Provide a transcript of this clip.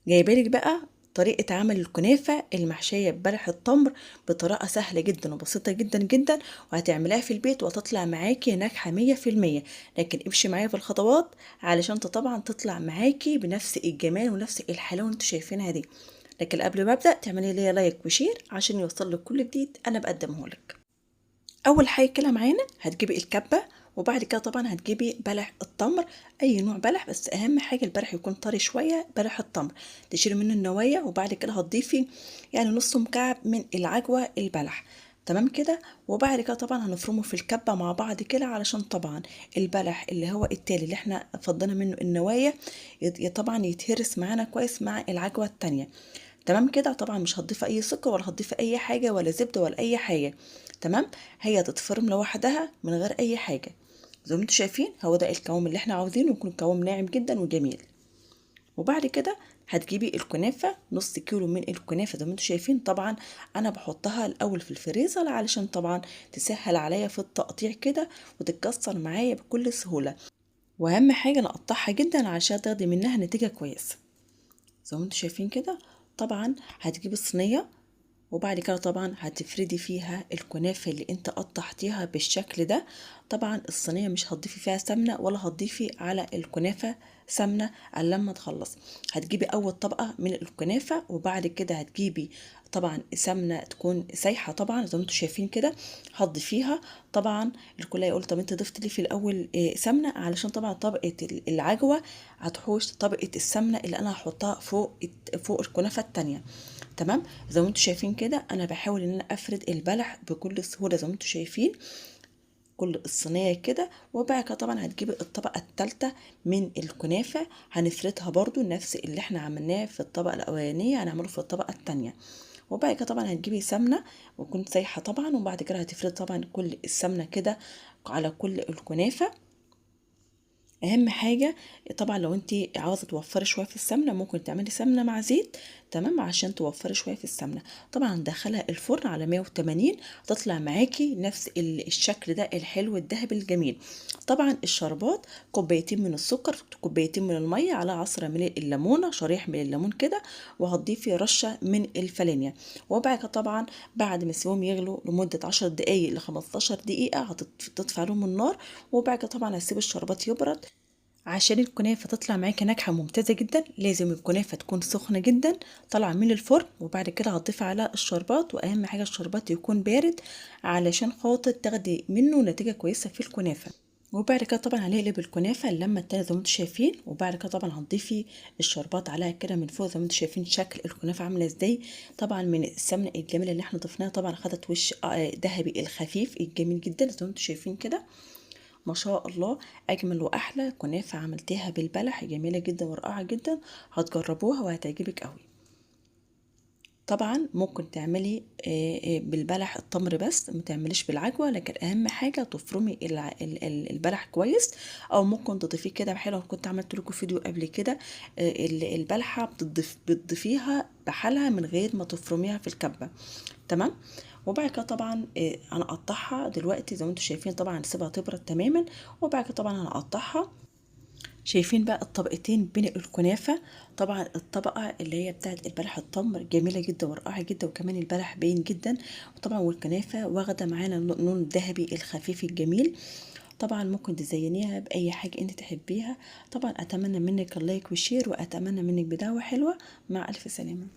جايبالك بقى طريقة عمل الكنافة المحشية ببلح التمر بطريقة سهلة جدا وبسيطة جدا جدا، وهتعمليها في البيت وهتطلع معاكي ناجحة 100%. لكن امشي معايا في الخطوات علشان طبعا تطلع معاكي بنفس الجمال ونفس الحلاوة اللي انتوا شايفينها دي. لكن قبل ما ابدأ تعملي لي like و share عشان يوصل لك كل جديد انا بقدمه لك. اول حاجة كده معانا هتجيبي الكبة، وبعد كده طبعا هتجيبي بلح التمر، اي نوع بلح، بس اهم حاجة البلح يكون طري شوية. بلح التمر تشيلي منه النوايا، وبعد كده هتضيفي يعني نص مكعب من العجوه البلح، تمام كده. وبعد كده طبعا هنفرمه في الكبه مع بعض كده، علشان طبعا البلح اللي هو التالي اللي احنا فضينا منه النوايا طبعا يتهرس معانا كويس مع العجوه التانية، تمام كده. طبعا مش هتضيفي اي سكر ولا هتضيفي اي حاجة ولا زبدة ولا اي حاجة، تمام. هي تتفرم لوحدها من غير اي حاجة. زي ما انتم شايفين هو ده القوام اللي احنا عاوزينه، يكون قوام ناعم جدا وجميل. وبعد كده هتجيبي الكنافه، نص كيلو من الكنافه زي ما انتم شايفين. طبعا انا بحطها الاول في الفريزر علشان طبعا تسهل عليا في التقطيع كده وتتكسر معايا بكل سهولة، واهم حاجة نقطعها جدا عشان تاخدي منها نتيجة كويسة زي ما انتم شايفين كده. طبعا هتجيبي الصينية، وبعد كده طبعا هتفردي فيها الكنافة اللي انت قطعتيها بالشكل ده. طبعا الصينية مش هتضيفي فيها سمنة ولا هتضيفي على الكنافة سمنة الا لما تخلص. هتجيبي اول طبقة من الكنافة، وبعد كده هتجيبي طبعا سمنة تكون سايحة طبعا زي ما انتم شايفين كده هتضيفيها. طبعا الكل هيقول طب انت ضفت ليه في الاول سمنة؟ علشان طبعا طبقة العجوة هتحوش طبقة السمنة اللي انا هحطها فوق الكنافة التانية، تمام. زي ما انتم شايفين كده انا بحاول ان انا افرد البلح بكل سهولة زي ما انتم شايفين كل الصينية كده. وبعد كده طبعا هتجيبي الطبقة الثالثة من الكنافه، هنفردها برضو نفس اللي احنا عملناه في الطبقة الاولانية هنعمله في الطبقة الثانية. وبعد كده طبعا هتجيبي سمنه وتكون سايحه طبعا، وبعد كده هتفردي طبعا كل السمنة كده على كل الكنافه. اهم حاجة طبعا لو انت عاوزه توفري شوية في السمنة ممكن تعملي سمنه مع زيت، تمام، عشان توفري شوية في السمنة. طبعا ندخلها الفرن على 180 هتطلع معاكي نفس الشكل ده الحلو الذهبي الجميل. طبعا الشربات كوبايتين من السكر، كوبايتين من المية، على عصره من الليمونه، شريح من الليمون كده، وهتضيفي رشه من الفانيليا. وبعد كده طبعا بعد ما تسيبهم يغلوا لمدة 10 دقائق ل 15 دقيقة هتطفي عليهم النار. وبعد كده طبعا هتسيب الشربات يبرد. عشان الكنافة تطلع معاكي ناجحة ممتازة جدا لازم الكنافة تكون سخنة جدا طالعة من الفرن، وبعد كده هتضيفي على الشربات. واهم حاجة الشربات يكون بارد علشان خاطر تاخدي منه نتيجة كويسة في الكنافة. وبعد كده طبعا هنقلب الكنافة اللمة التانية زي ما انتم شايفين، وبعد كده طبعا هنضيفي الشربات عليها كده من فوق زي ما انتم شايفين شكل الكنافة عاملة ازاي. طبعا من السمنة الجميلة اللي احنا ضفناها طبعا خدت وش ذهبي الخفيف الجميل جدا زي ما انتم شايفين كده. ما شاء الله اجمل واحلى كنافه عملتها بالبلح، جميلة جدا ورائعة جدا، هتجربوها وهتعجبك قوي. طبعا ممكن تعملي بالبلح التمر بس، ما تعمليش بالعجوه، لكن اهم حاجة تفرمي البلح كويس، او ممكن تضيفيه كده بحاله. كنت عملت لكم فيديو قبل كده البلحه بتضيفيها بحالها من غير ما تفرميها في الكبه، تمام. وبعد كده طبعا هنقطعها دلوقتي زي ما انتم شايفين، طبعا هنسيبها تبرد تماما. وبعد كده طبعا هنقطعها. شايفين بقى الطبقتين بين الكنافه، طبعا الطبقة اللي هي بتاعت البلح التمر جميلة جدا ورائعة جدا، وكمان البلح باين جدا، وطبعا والكنافه واخده معانا اللون الذهبي الخفيف الجميل. طبعا ممكن تزينيها باي حاجة انت تحبيها. طبعا اتمنى منك ال like وال share، واتمنى منك بدعوة حلوة. مع الف سلامه.